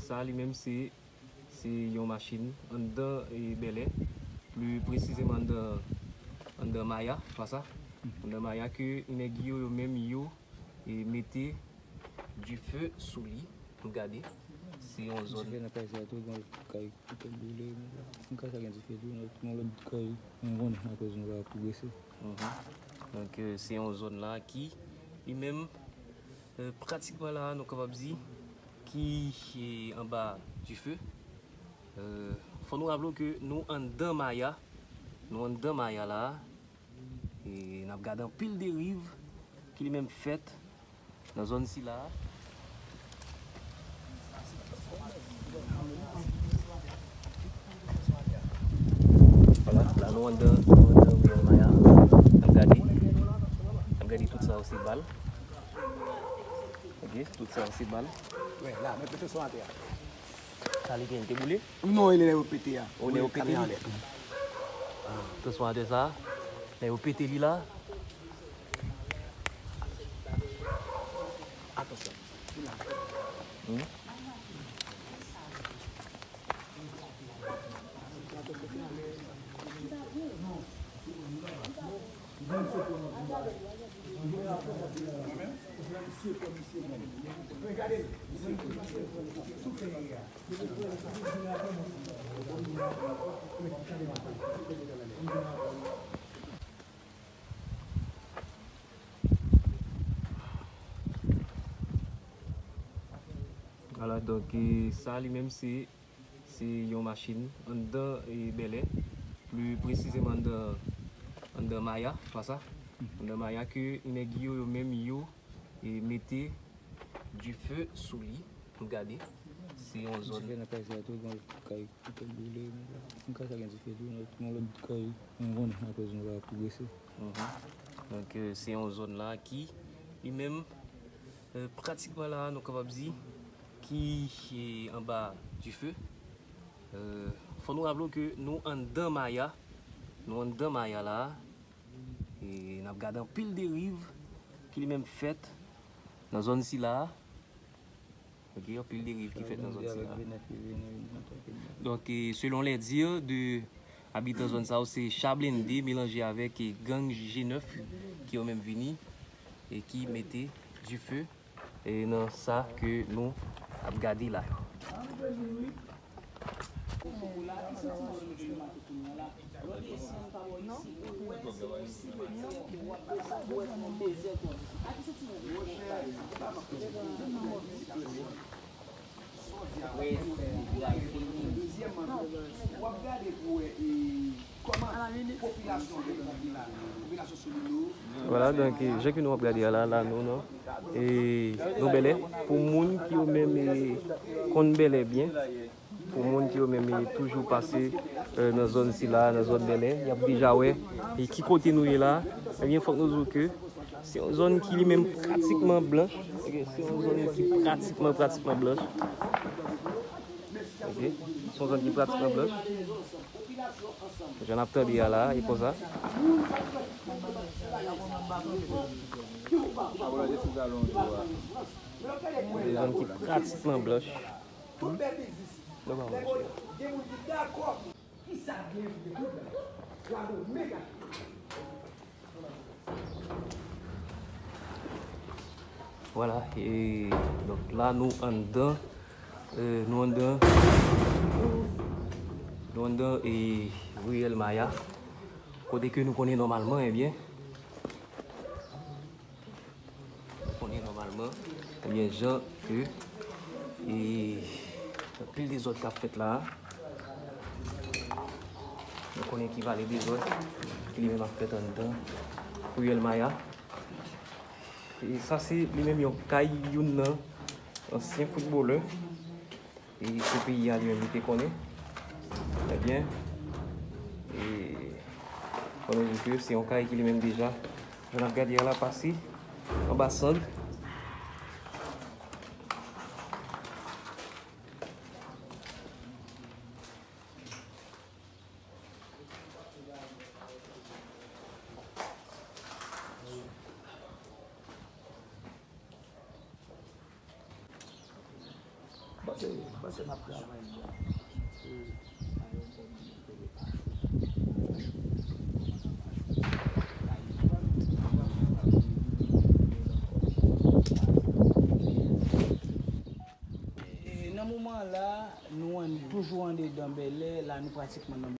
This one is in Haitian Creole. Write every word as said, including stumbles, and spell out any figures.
Sa li menm se, se yon machin anndan, e, Bèlè, pli presizeman anndan, anndan Maya, pa sa? Anndan Maya ke nèg yo, yo menm yo, e, mete dife sou li. Nou gade, se yon zòn. Dife nan kay sa tou, gen kay ki te boule, m ka sa gen dife tou, nan, nan lòt kay, mwen konnen akoz nou pa pwogrese. Mhm. Donk, e, se yon zòn la ki, li menm, e, pratikman la, nou kapab di, ki, e, anba dife. E, fò nou raple w ke nou anndan Maya, nou anndan Maya la, e n ap gade anpil deriv ki li menm fèt nan zòn sila. Vwala, la nou anndan, nou anndan Riyèl Maya. N ap gade, n ap gade tout sa yo se bal. Ok, tout sa yo se bal. Wè, la, mete son atè a. Sa li gen, te boule? Non, e lè yo pete a. O, lè yo pete li. Transfòmatè sa, lè yo pete li la. Atansyon. Hmm. Vwala, donk, e, sa li menm se, se yon machin anndan, e, Bèlè, pli presizeman anndan, anndan Maya, pa sa? Anndan Maya ke nèg yo, yo menm yo, e, mete dife sou li. Nou gade, se yon zòn. Dife nan kay sa tou, gen kay ki te boule, m ka sa gen dife tou, nan, nan lòt kay, mwen konnen akoz nou pa pwogrese. Mhm. Donk, e, se yon zòn la ki, li menm, e, pratikman la, nou kapab di, ki, e, anba dife. E, fò nou raple w ke nou anndan Maya, nou anndan Maya la, e n ap gade anpil deriv ki li menm fèt nan zòn sila. Ok, anpil deriv ki fèt nan zòn sila. Donk, e, selon les dires de abitan zòn sa yo, se cha blende melanje avèk, e, gang G nèf ki yo menm vini e ki mete dife, e, nan sa ke nou ap gade la. Vwala, donk, jan ke nou ap gade a la, la nou nan, e, nou Bèlè, pou moun ki yo menm, e, konn Bèlè byen, pou moun ki yo menm, e, toujou pase, e, nan zòn sila, nan zòn Bèlè, y ap deja wè, e, ki kote nou ye la. Ebyen, fòk nou di w ke se yon zòn ki li menm pratikman blanch. Ok, se yon zòn ki pratikman, pratikman blanch. Ok, se yon zòn ki pratikman blanch. Jan n ap tande a la, e konsa. Se yon zòn ki pratikman blanch. Nòmalman, mesye. Vwala, e, donk, la, nou anndan, e, nou anndan, nou anndan, e, Riyèl Maya, kote ke nou konnen nòmalman, ebyen, konnen nòmalman, ebyen, jan ke, e, anpil dezòd k ap fèt la a. Nou konnen ki vale dezòd ki li menm ap fèt anndan Riyèl Maya. E sa se li menm yon kay youn nan ansyen foutbolè. E ke peyi a li menm li te konnen. Ebyen, e, fò nou di ke se yon kay ki li menm deja, jan n ap gade a la, pase anba sand. Bon, Panse m ap travay bò. E, nan moman la, nou an, toujou andedan Bèlè, la nou pratikman nan